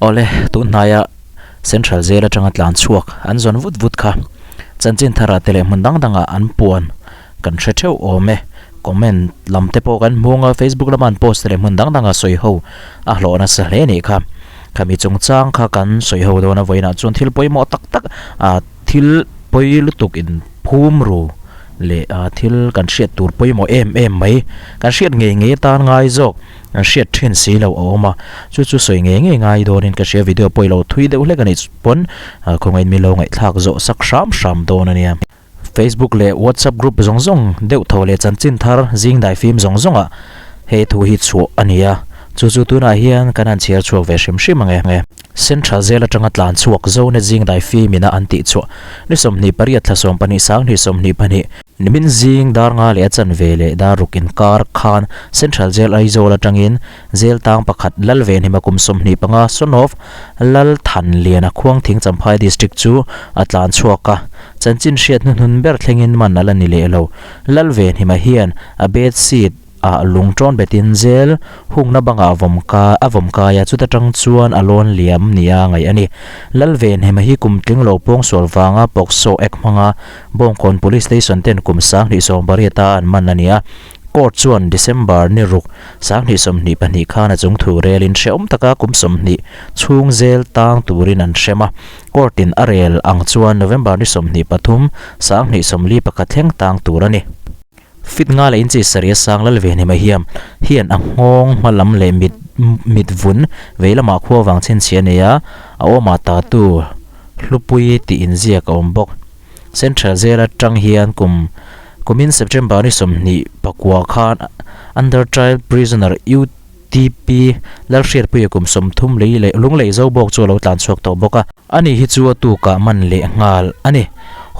Awle, tun hnaia Central Jail atanga tlan chhuak an zawn vut vut kha chanchin thara te leh hmun dang dangah an puan kan hre theuh awm e. Comment lam te pawh kan hmu anga Facebook lama an post te leh hmun dang danga sawi ho a hlawh nasa hle anih kha. Khami chungchang kha kan sawi ho dawn a vawiinah chuan thil pawimawh tak tak ah thil pawi lutuk in phum ru leh ah thil kan hriat tur pawimawh em em mai kan hriat ngei ngei atan ngai zawk kan hriat thin si lo a awm a chu chu sawi ngei ngei ngai dawnin ka hria video pawh i lo thui deuh hlek a nih pawn ah khawngaih in lo ngaihthlak zawh sak hram hram dawn a nia. Facebook leh WhatsApp group zawng zawng deuh tho leh chanchin thar zing dai fim zawng zawngah he thu hi chhuah a ni a, chu chu tunah hian kan han chhiar chhuak ve hrim hrim ang e. Central Jail atanga tlan chhuak Zonet zing dai fim ina an tih chhuah ni 28 thla 12 sanghnih 22, Nimin zing dar nga leh a chanve leh dar ruk inkar khan Central Jail Aizawl atangin Jail tang pakhat Lalvenhima kum 25 son of Lalthanliana Khuangthing Champhai District chu a tlan chhuak a, chanchin hriat hnuhnun ber thlengin man a la ni leh lo. Lalvenhima hian a bed sheet ah lung tawn betin zel hungna bangah vawm ka a vawm kai a, chuta tang chuan a lawn liam nia ngaih a ni. Lalvenhima hi kum tling lo pawngsual vanga POCSO Act hmanga Bawngkawn Police Station ten kum 2018 a an man a ni a, Court chuan December ni ruk 2022 khan a chung thu relin hrehawm taka kum 20 chhung zel tang turin an hrem a, Court in a rel ang chuan November ni 23 2041 thleng tang tur a ni. Fit nga leh inchi sarih a sang lal ve ni mai hiam hian a nghawng hma lam leh mit mit vun vei lamah khua vang chhinchhiah a nei a, a awmah tatu hlupui tih inziak a awm bawk. Central Jail atang hian kum kumin September ni 24 khan Under Trial Prisoner UTP Lalhriatpuia kum 30 lei leh Lunglei zo bawk chu a lo tlan chhuak tawh bawk a. Ani hi chu a tukah man leh nghal a ni.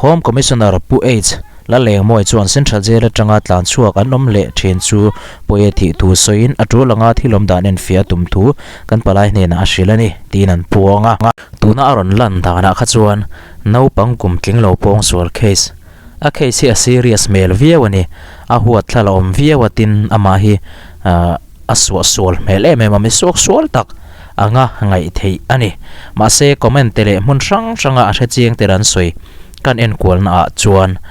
Home Commissioner Pu H. Lalengmawi chuan Central Jail atanga tlan chhuak an awm leh thin chu pawi a thih thu sawiin a tul anga thil awm dan enfiah a tum thu kan palai hnenah a hrilh a ni tiin an puang a. Tuna a rawn lan danah kha chuan naupang kum tling lo pawngsual case a case hi a serious hmel viau a ni. A huat thla la awm viau a tin amah hi a suahsual hmel em em a, mi suaksual tak anga ngaih theih a ni. Mahse comment te leh hmun hrang hranga a hrechiang te an sawi kan enkualna ah chuan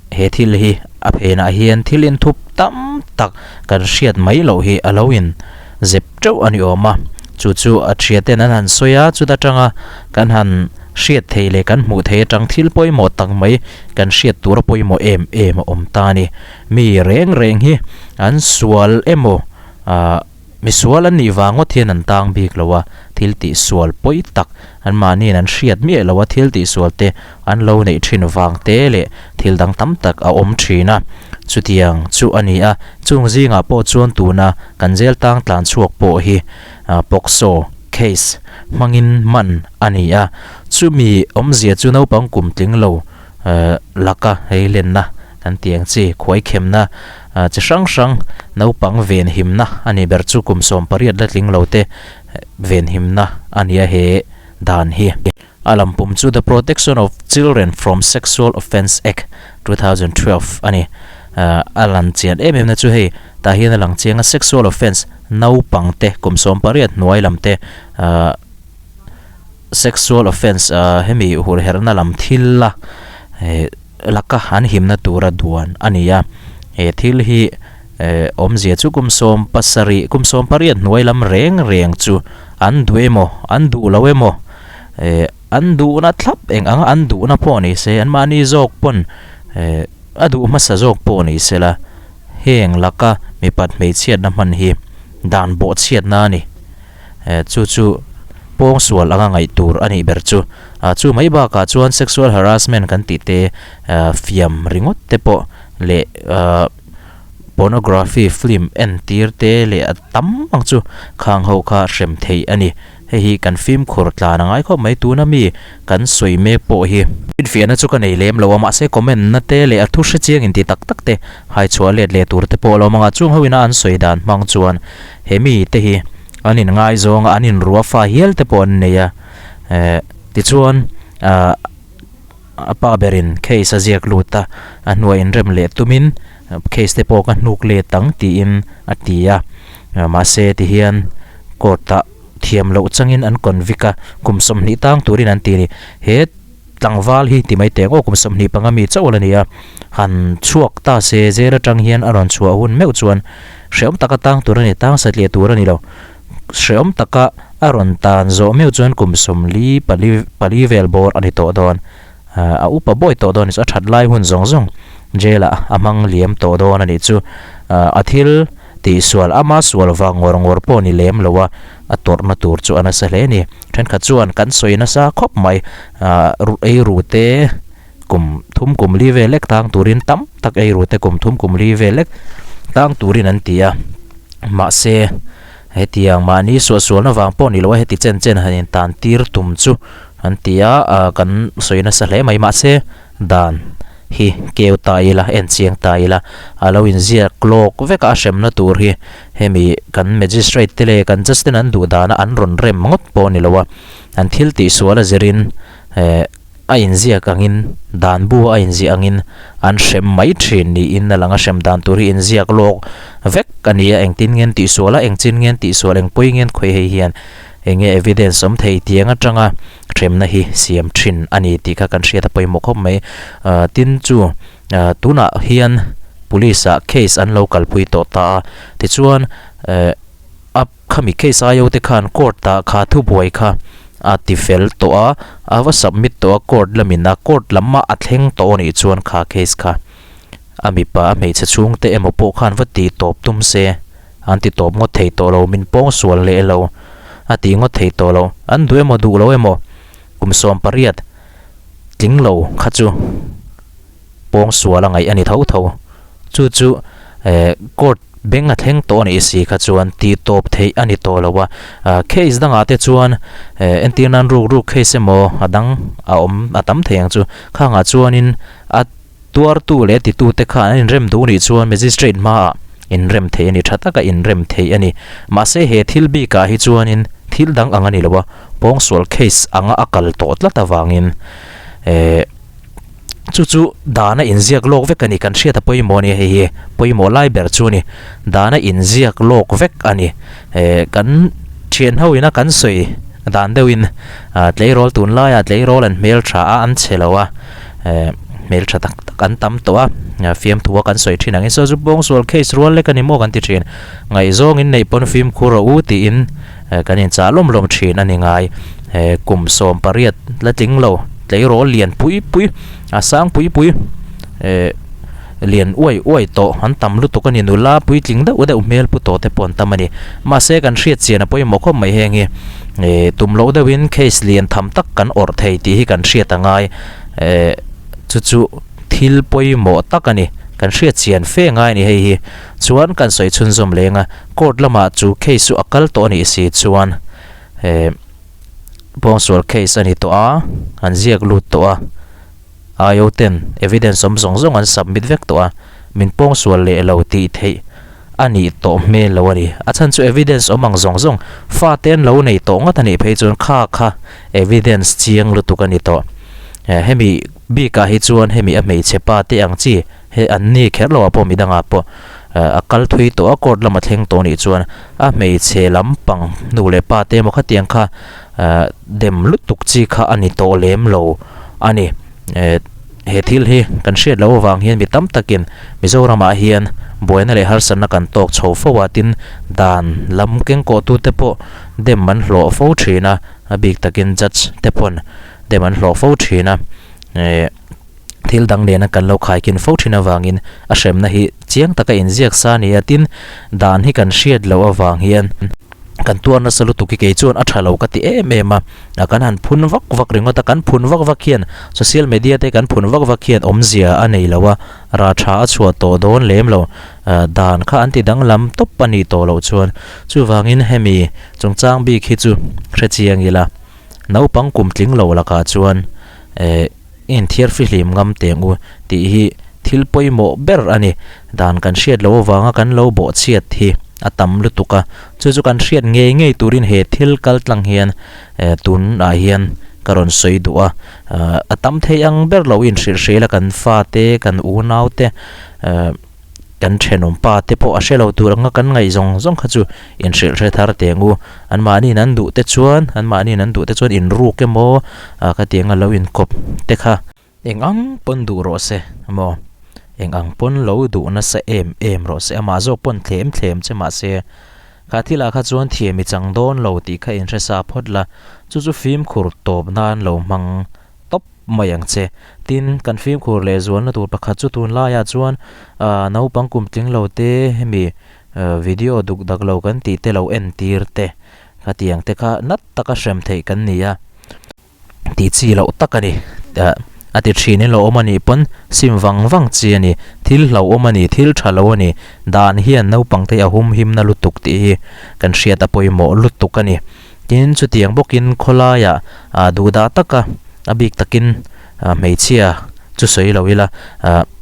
he thil hi a phenah hian thil inthup tam tak kan hriat mai loh hi a lo in zep teuh a ni awm a, chu chu a thiaten an han sawi a, chuta tanga kan han hriat thei leh kan hmuh thei atang thil pawimawh tak mai kan hriat tur a pawimawh em em a awm ta a ni. Mi reng reng hi an sual emaw ah mi sual an nih vang ngawt hian an tang bik lo a, thil tih sual pawi tak an mahniin an hriat miah lo a, thil tih sual te an lo neih thin vang te leh thil dang tam tak a awm thin a, chutiang chu a ni a, chung zingah pawh chuan tuna kan jail tang tlan chhuak pawh hi POCSO case hmangin man a ni a, chumi awmzia chu naupang kum tling lo laka hei lenna kan tih ang chi khuaikhemna chi hrang hrang naupang venhimna a nih ber chu kum 18 la tling lo te venhimna a ni a he dan hi. A lam pum chu The Protection of Children from Sexual Offence Act, 2012 a ni. A lan chian em em na chu hei tah hian a lang chiang a, sexual offence naupang te kum 18 hnuai lam te sexual offence hemi hurherhna lam thil la laka an himna tura duan a ni a. He thil hi awmzia chu kum 17 kum 18 hnuai lam reng reng chu an duh emaw an duh lo emaw eh an duhna thlap eng anga an duhna pawh ni se anmahni zawk pawn eh a duh hmasa zawk pawh ni se la heng laka mipat hmeichhiatna hman hi dan bawhchhiatna a ni eh chu chu pawngsual anga ngaih tur a nih ber chu ah chu mai bakah chuan sexual harassment kan tih te ah fiam ringawt te pawh leh ah pornography film entir te leh a tam ang chu khang ho kha hrem theih a ni. Hei hi kan fimkhur tlan a ngai khawp mai tuna mi kan sawi mek pawh hi. Finfiahna chu ka nei lem lo a, mahse comment na te leh a thu hre chiang inti tak tak te hai chhuah let leh tur te pawh a lo awm ang a, chung ho ina an sawi dan hmang chuan he mi te hi an in ngaizawng a, an in rua fa hial te pawh an nei a, eh tichuan ah a pa berin case a ziak lut a, a hnuai inrem leh tumin case te pawh ka hnuk let ang tiin a ti a, mahse tihian court ah. thiam loh changin an convict a, kum 20 tang turin an ti a ni. He tlangval hi ti mai teh ang aw, kum 25 mi chauh la ni a, han chhuak ta se jail atang hian a rawn chhuah hun meuh chuan hrehawm taka tang tur a ni, tang satliah tur a ni lo. Hrehawm taka a rawn tan zawh meuh chuan kum 44 pali vel bawr a ni tawh dawn. A upa bawi tawh dawn a ni chu, a that lai hun zawng zawng jail ah a hmang liam tawh dawn a nih chu. A thil tihsual ama sual vang ngawr ngawr pawh ni lem lo a, a tawrhna tur chu a nasa hle a ni. Thenkhat chuan kan sawi nasa khawp mai, ei ru te kum thum kum li vel lek tang turin tam tak ei ru te kum thum kum li vel lek tang turin an ti a, mahse Hetiang mahni suahsualna vang pawh ni lo a heti chen chen han intan tir tum chu an ti a, kan sawi nasa hle mai. Mahse, dan hi keu ta ila, en chiang ta ila, a lo inziak lawk vek a, a hremna tur hi hemi kan magistrate te leh kan judge ten an duh dana an rawn rem ngawt pawh ni lo a, an thil tihsual a zirin eh, A inziak angin, dan bu a inziah angin an hrem mai thin niin a lang a, hrem dan tur hi inziak lawk vek a ni a, engtin nge an tihsual a, engchin nge an tihsual, eng pawi nge an khawih hei hian eng nge evidence awm thei tiang atanga hremna hi siam thin a ni tih kha kan hriat a pawimawh khawp mai. Tin chu tunah hian police ah case an lo kalpui tawh ta a, tichuan a. Khami case aio te khan court ah kha thubuai kha a ti fel tawh a, a va submit tawh a court lamin a, court lam ah a thleng tawh anih chuan kha case kha a mipa a hmeichhe chhung te emaw pawh khan va ti tawp tum se, an ti tawp ngawt thei tawh lo, min pawng sual leh lo a ti ngawt thei tawh lo, an duh emaw duh lo emaw kum 18 tling lo kha chu. Pawng sual a ngaih a ni tho tho. Chu chu court beng a thleng tawh a nih si kha chuan tih tawp theih a ni tawh lo a. Case dangah te chuan entir nan ruk ruk case emaw a dang a awm a tam thei ang chu. Khangah chuanin a tuartu leh titute khan an inrem duh nih chuan magistrate hmaah inrem theih a ni, tha taka inrem theih a ni. Mahse he thil bikah hi chuanin thil dang ang a ni lo a, pawngsual case anga a kal tawh tlat avangin Chu chu dana inziak lawk vek a ni, kan hriat a pawimawh a ni hei hi, pawimawh lai ber chu a ni, dana inziak lawk vek a ni. Eh kan thian ho ina kan sawi dan deuhin ah tleirawl tunlaiah tleirawl an hmeltha a, an chhe lo a, eh hmeltha tak tak an tam tawh a, fiamthu a kan sawi thin angin saw chu pawngsual case rual lek a ni maw kan ti thin, ngaihzawng in neih pawn fimkhur rawh u tiin Kan inchah lawm lawm thin a ni ngai. He kum 18 la tling lo tleirawl lian pui pui a sang pui pui eh lian uai uai tawh an tam lutuk a ni. Nula puitling deuh deuh hmel pu tawh te pawh an tam a ni. Mahse kan hriat chian a pawimawh khawp mai heng hi eh tum loh deuhin case lian tham tak kan awrh thei tih hi kan hriat a ngai. Eh chu chu thil pawimawh tak a ni. Kan hriat chian fe ngai a ni hei hi. Chuan kan sawi chhunzawm leng a. Court lamah chu case chu a kal tawh a nih si chuan eh pawngsual case a ni tawh a, an ziak lut tawh a, IO ten evidence awm zawng zawng an submit vek tawh a, min pawngsual leh lo tih theih a nih tawh hmel lo a ni. A chhan chu evidence awm ang zawng zawng fate an lo nei tawh ngawt a nih phei chuan kha kha evidence chiang lutuk a ni tawh. Eh hemi bikah hi chuan hemi a hmeichhe pa te ang chi He an ni kher lo ah pawh midangah pawh a kal thui tawh a, court lama thleng tawh nih chuan a hmeichhe lampang nu leh pa te emaw khatiang kha dem lutuk chi kha a ni tawh lem lo a ni. He thil hi kan hriat loh avang hian mi tam takin Mizoramah hian buaina leh harsatna kan tawk chho fo a, tin dan lam kengkawhtute pawh dem an hlawh fo thin a, a bik takin judge te pawn dem an hlawh fo thin a. Thil dang nena kan lo khaikin fo thin avangin a hremna hi chiang taka inziak sa a ni a, tin dan hi kan hriat loh avang hian kan tuar nasa lutuk hi kei chuan a tha lo ka ti em em a, kan han phun vak vak ringawt a, kan phun vak vak hian social media te kan phun vak vak hian awmzia a nei lo a, rah tha a chhuah tawh dawn lem lo, dan kha an ti danglam tawp a nih tawh loh chuan chuvangin hemi chungchang bik hi chu hrechiang ila naupang kum tling lo lakah chuan eh. I inthiar fihlim ngam teng u tih hi thil pawimawh ber a ni. Dan kan hriat loh avanga kan lo bawhchhiat hi a tam lutuk a, chu chu kan hriat ngei ngei turin he thil kal tlang hian tunah hian ka rawn sawi duh a. A tam thei ang ber lo inhrilh hrel a kan fate, kan unaute. Kan thenawm pa te pawh a hre lo tur anga kan ngaih zawng zawng kha chu inhrilh hre thar teh ang u. Anmahniin an duh te chuan, anmahniin an duh te chuan inruk emaw ah khatiang a lo inkawp te kha. Eng ang pawn duh rawh se maw? Eng ang pawn lo duh nasa em em rawh se, amah zawk pawn thlem thlem che mahse kha thilah kha chuan thiam i chang dawn lo tih kha inhre sa phawt la, chu chu fimkhur tawp nan lo hmang tawp mai ang che. Tin, kan fimkhur leh zualna tur pakhat chu tunlaiah chuan ah naupang kum tling lo te hemi video duk dak lo kan tih te lo entir te khatiang te kha nat taka hrem theih kan ni a. Tih chi loh tak a ni. A ti thin in lo awm a nih pawn sim vang vang chi a ni. Thil hlauhawm a ni, thil tha lo a ni. Dan hian naupang te a humhimna lutuk tih hi kan hriat a pawimawh lutuk a ni. Tin, chutiang bawkin khawlaiah duhdah taka a bik takin hmeichhia chu sawi lo ila,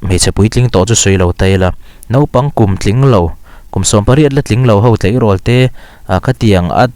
hmeichhe puitling tawh chu sawi lo ta ila, naupang kum tling lo, kum 18 la tling lo ho tleirawl te khatiang a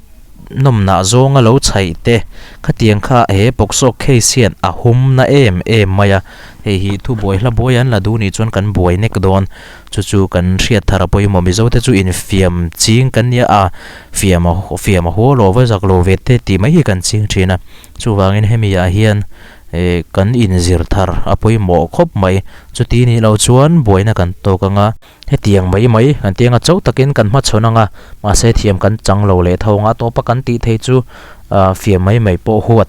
nawmnah zawnga lo chhaih te khatiang kha he POCSO case hian a hum na em em mai a, hei hi thubuai hla buai an la duh nih chuan kan buai nek dawn, chu chu kan hriat thar a pawimawh Mizo te chu infiam ching kan nia a, fiam a fiam a haw lo va zak lo ve te tih mai hi kan ching thin a, chuvangin hemi ah hian eh kan inzir thar a pawimawh khawp mai, chuti nih loh chuan buaina kan tawk ang a. Hetiang mai mai kan ti anga chau takin kan hmachhawn anga, mahse thiam kan chang lo leh tho anga tawpa kan tih thei chu ah fiam mai mai pawh huat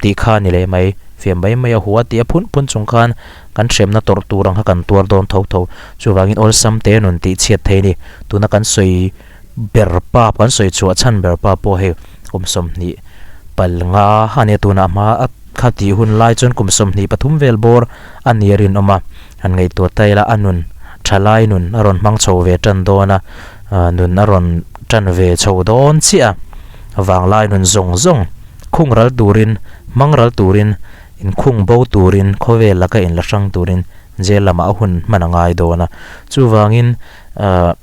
tih kha a ni leh mai. Fiam mai mai a huat tih a phun phun chung khan kan hremna tawrh tur ang kha kan tuar dawn tho tho. Chuvangin awlsam te nun tih chhiat thei a ni. Tuna kan sawi ber pa kan sawi chhuah chhan ber pa pawh hei kum 25 a nia tunah hma a kha tih hun lai chuan kum 23 vel bawr a ni a rinawm a. Han ngaihtuah ta ila a nun thalai nun a rawn hmang chho ve tan dawn a, nun a rawn tan ve chho dawn chiah a, vanglai nun zawng zawng khung ral turin, hmang ral turin, inkhung bo turin, khawvel laka inla hrang turin jail lamah a hun hman a ngai dawn a, chuvangin ahh.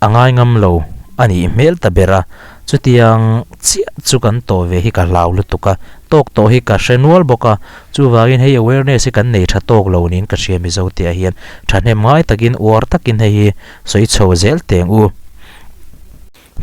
A ngai ngam lo a nih hmel ta ber a, chutiang chiah chu kan tawh ve hi ka hlau lutuk a, tawk tawh hi ka hre nual bawk a, chuvangin hei awareness hi kan nei tha tawk lo niin ka hria Mizo tih ah hian thahnem ngai takin uar takin hei hi sawi chho zel teng u.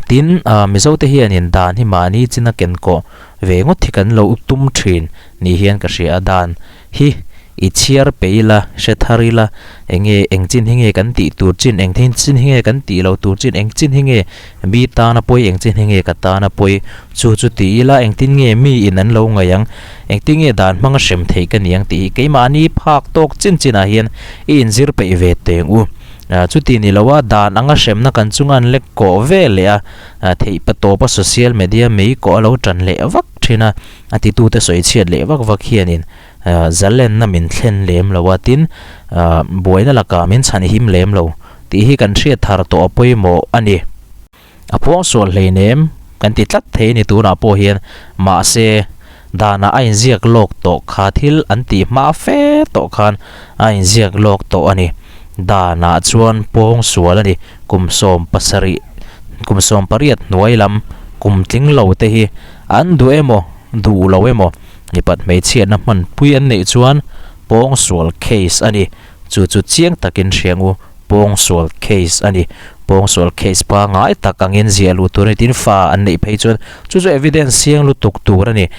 Tin, Mizo te hianin dan hi mahni china ken kawh ve ngawt hi kan lo tum thin ni hian ka hria a, dan hi i chhiar peih ila, hre thar ila, eng nge eng chin hi nge kan tih tur chin, eng chin hi nge kan tih loh tur chin, eng chin hi nge mi tana pawi, eng chin hi nge ka tana pawi, chu chu ti ila engtin nge mi in an lo ngaih ang, engtin nge dan hmanga hrem theih ka ni ang tih hi keimahni phak tawk chin chinah hian i inzir peih ve teng u. Chuti ni loa dan anga hremna kan chunga an lek kawh ve leh a, theih patawpa social media mei kawh a lo tan leh vak thin a, a titute sawi chhiat leh vak vak hianin zalenna min thlen lem lo a, tin buaina lakah min chhan him lem lo tih hi kan hriat thar tawh a pawimawh a ni. A phuangsual hleinem kan ti tlat thei a ni tunah pawh hian mahse danah a inziak lawk tawh kha thil an tih hma fe tawh khan a inziak lawk tawh a ni. Danah chuan pawngsual a ni kum 17 kum 18 hnuai lam kum tling lo te hi an duh emaw duh lo emaw Mipat hmeichhiatna hmanpui an neih chuan pawngsual case a ni. Chu chu chiang takin hriang u, pawngsual case a ni. Pawngsual case pangngai tak angin ziah luh tur a ni. Tin, fa an neih phei chuan chu chu evidence siang lutuk tur a ni.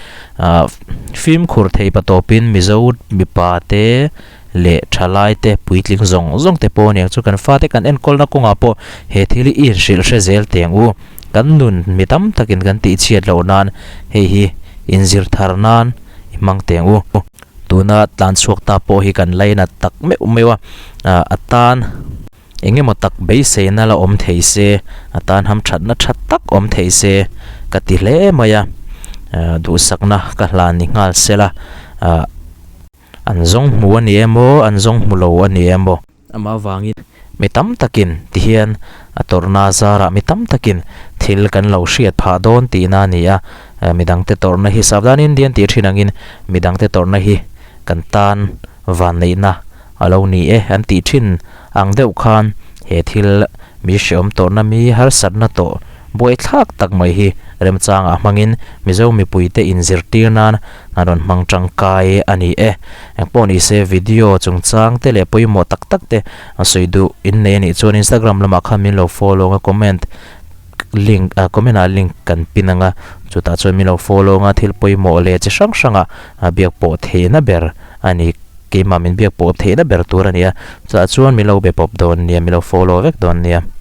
Fimkhur thei patawpin Mizo mipa te leh thalai te puitling zawng zawng te pawh aniang chu kan fate kan enkawlna kawngah pawh he thil hi i inhrilh hre zel teh ang u. Kan nun mi tam takin kan tih chhiat loh nan hei hi inzir thar nan i hmang teh ang u. Tuna tlan chhuak ta pawh hi kan lainat tak meuh meuh a, a tan eng emaw tak beiseina la awm thei se, a tan hamthatna tha tak awm thei se ka ti hle mai a, duhsakna ka hlan ni nghal sela, an zawng hmu a ni emaw, an zawng hmu lo a ni emaw. Amah avangin mi tam takin ti hian a tawrhna zarah mi tam takin thil kan lo hriat phah dawn tihna a ni a, midangte tawrhna hi Savdhan Indian tih thin angin midangte tawrhna hi kan tan vanneihna a lo ni e an tih thin ang deuh khan he thil mi hreawm tawrhna mi harsatna tawh buaithlak tak mai hi Remchangah hmangin Mizo mipuite inzirtir nan an rawn hmang tangkai a ni e. Engpawh ni se video chungchang te leh pawimawh tak tak te a sawi duh in nei a nih chuan Instagram lamah khan min lo follow ang a comment link ah comment ah link kan pin ang a chutah chuan min lo follow ang a thil pawimawh leh chi hrang hrang ah biak pawh theihna ber a ni keimah min biak pawh theihna ber tur a ni a chutah chuan min lo be pawp dawn nia min lo follow vek dawn nia.